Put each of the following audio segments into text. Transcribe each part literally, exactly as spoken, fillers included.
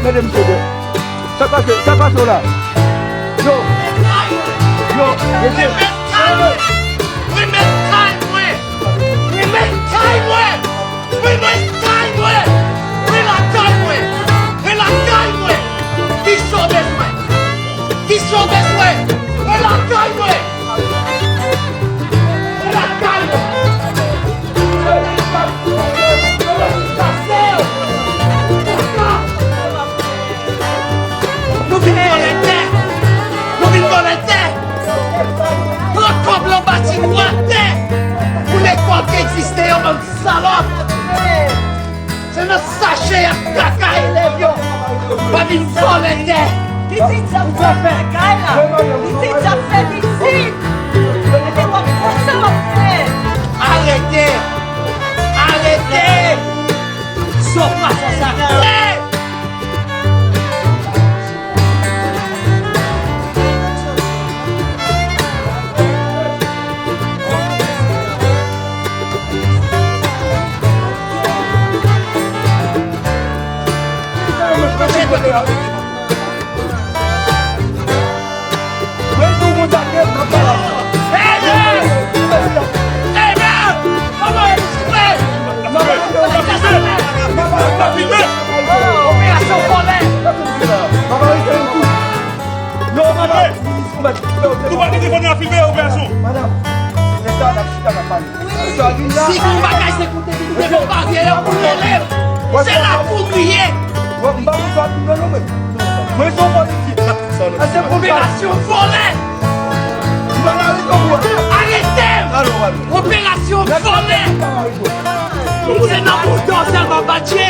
Ede m sove. Sa pase, sa pase w la? Yo. Yo, mesye. Remèt kay mwen. Remèt kay mwen. Remèt kay mwen. Remèt kay mwen. Remèt kay mwen. Kisa w bezwen? Kisa w bezwen? Remèt kay mwen. Remèt kay mwen. Nou vin vòlè tè. Nou vin vòlè tè. Pran kòb lan bati nou atè. Pou lekòl ki egziste yo, bann salòp. Se nan sache y ap kaka elèv yo. Pa vin vòlè tè. Pitit sa ap fè kay la. Pitit sa ap fè vizit. Mete w ap konsa w ap fè. Arete. Arete. Sòf mason sa. Operasyon vòlè! Nou pa te defann afime operasyon. Madanm, se leta n ap chita n ap pale. Si gon bagay se pou te vin devan baryè a pou vòlè, se la pou nou ye. Mwen pa konn sa ap vin non mwen. Mwen se yon politik. Operasyon vòlè. Arete m. Operasyon vòlè. Se nan bouda w sèlman batye.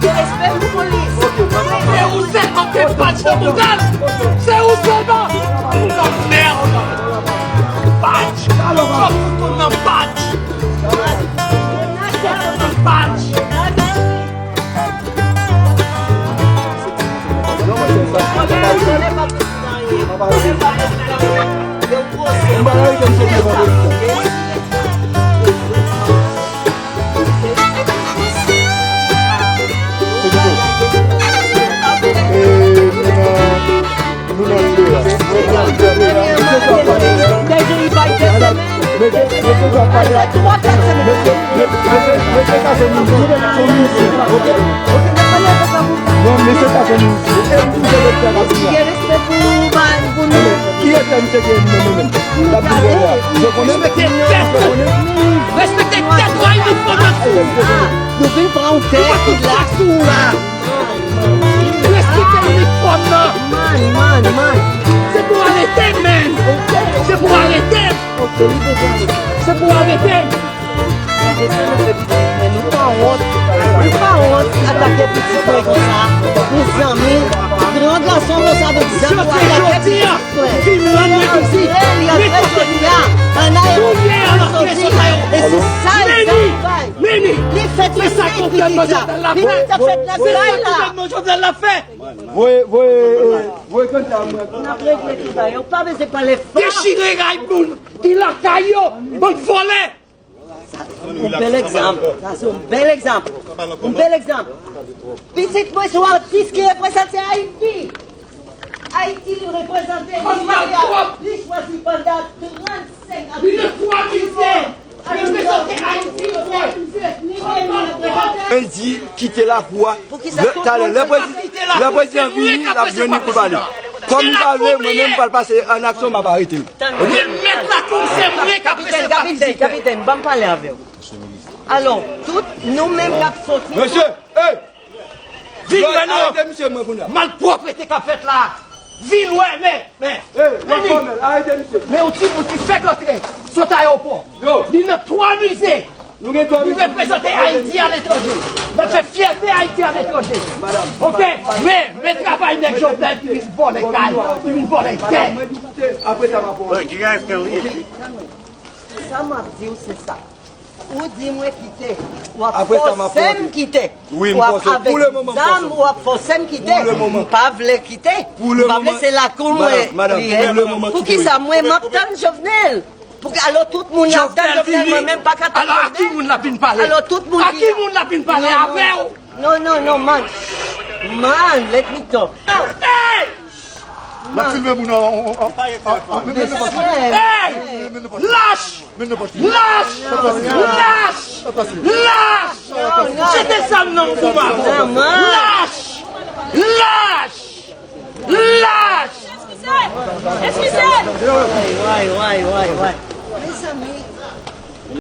Respè pou polis. Se ou sèlman ki bat nan bouda l. Se ou sèlman. Ou nan mèd. Bat. Ou nan bat. Bat. Mesye, mesye, sa pa de. Mesye, mesye, mesye, sa se minisyon. Mesye, sa se minisyon, ok? Ok, mesye, sa se minisyon. E m ki se doktè Kabila. Gen respè pou, pou nou. Ki respè misye gen pou nou menm? L ap di bon la. Yo konnen? Respekte tèt. Respekte tèt ou, ay nou fò nan fou. Nou vin pran yon tèt ki la. Respekte inifòm nan. Man, man, man. Se pou arete, man. Se pou arete. Se pou arete. Men nou pa wont. Nou pa wont atake pitit mwen konsa. Nou zanmi. Gran gason konsa, avèk zam pou atake pitit mwen. Li ap fè jodi a. Ann al soti a. Ann al soti. E se sa l bay. Li fèt nan kay pitit la. Pitit la fèt nan kay la. Voye, voye, eh, voye kanta mwen. N ap regle tout bagay. Ou pa bezwen pale fò. Dechire ray moun ki lakay yo, bann vòlè. Sa, yon bèl egzanp. Sa se yon bèl egzanp. Yon bèl egzanp. Pitit mwen se yon atis ki reprezante Ayiti. Ayiti li reprezante, li chwazi pandan trannsenk ane. Li nan twa mize. Reprezante Ayiti, yo fè. Mwen di, kite lakou a. Talè, lè prezidan, lè prezidan vini, l ap jwenn li pou pale. Kòm li pa vle, mwen menm, m pral pase an aksyon, m ap arete l. Ok? Kapitèn, kapitèn, kapitèn, ban m pale avè w. Alò, tout nou menm k ap soti. Mesye, hey! Vin wè non. Arete misye mwen kounye a. Malpwòpte k ap fèt la. Vin wè, men, men. Hey, men, men, arete misye. Men yon timoun ki fèk antre sot ayewopò. Yo. Li nan twa mize. Nou gen twa mize. Li reprezante Ayiti aletranje. L ap fè fyète Ayiti aletranje. Madanm. Ok? Men, men travay nèg Jovenel ki vin vòlè kay, ki vin vòlè tè. Madanm, mwen di koute, apre sa m ap wè. Ki gade li? Sa m ap di w, se sa. Ou di mwen kite. W ap fòse m kite. Wi, m fòse w. Pou le moman, m fòse w. W ap avèk zam, w ap fòse m kite. Pou le moman. M pa vle kite. Pou le moman. M pa vle, se lakou mwen li ye. Madanm, madanm, pou le moman, kite, wi. Poukisa mwen, m ap tann Jovenel? Pou Alò tout moun la ap tann Jovenel, mwen menm pa ka tann Jovenel. Alò a ki moun l ap vin pale? Alò tout moun a ki moun l ap vin pale avè w? Non, non, non, man. Man, let me talk. Hey! L ap filme moun an. Hey! Lach! Lach! Lach! Lach! Jete zam nan pou mwen. Lach! Lach! Lach! Eskize! Eskize! Way, way, way, way. Mezanmi.